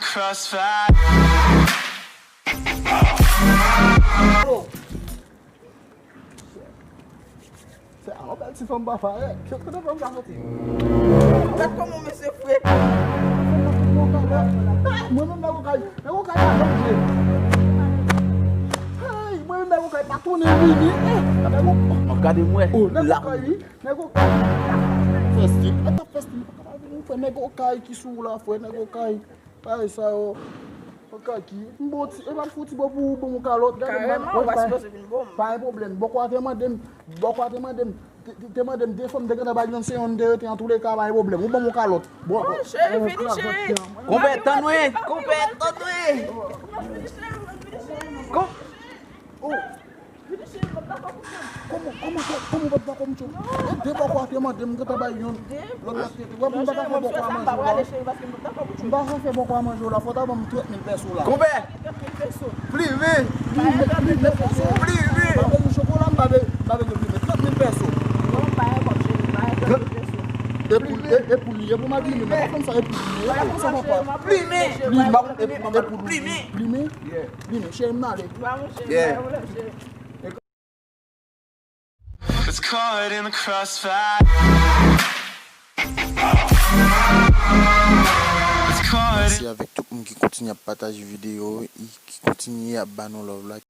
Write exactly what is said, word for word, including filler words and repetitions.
Crossfire. Se a yon bèl ti fanm pa fè. Kote fanm sa soti? Gad kòman mesye fre. Mwen menm nèg Okay, nèg Okay la danje. Hey, mwen menm nèg Okay pa tounen vini. Nèg Okay. Gade mwen. Oh, nèg La. Okay, wi. Nèg Okay. Fè stil. Ata fè stil. Ou fè nèg Okay ki sou la, frè, nèg Okay. Bagay sa yo. Okay ki. M bon ti, e pa fouti bon pou ou, bon kalòt. Gade Kareman, ou pa sipoze vin bon. Pa gen pwoblèm. Bòkò a te mande m, bòkò a te mande m, te- te- te mande m de fanm, te gentan bay youn, se youn te rete, antouleka pa gen pwoblèm. Ou ban m yon kalòt. Bon, Oh, cheri, vini, cheri. Konpè, tann mwen. Konpè, tann mwen. Kon- Kòman, kòman, kòman w p ap dakò, Micho? E de bòkò a te mande m, m gentan bay youn. Lòt la te, wè, pou m pa ka fè bòkò a manje w la. M pa ka fè bòkò a manje w la, fò w ta ban m trant mil pèso la. Konpè, plime. Plime, plime, plime. M pa bezwen chokola, m pa be-, m pa bezwen plime. Trant mil pèso. E pou, e, e pou li, e pou madanm li, men pa konn sa, e pou li, e pa konn sa, papa. Plime. Plime, e pou li. Plime. Plime, cheri, m ale. Yeah. It's caught in the crossfire. It's caught Mèsi avèk tout moun ki kontinye ap pataje videyo e ki kontinye ap ba nou love la.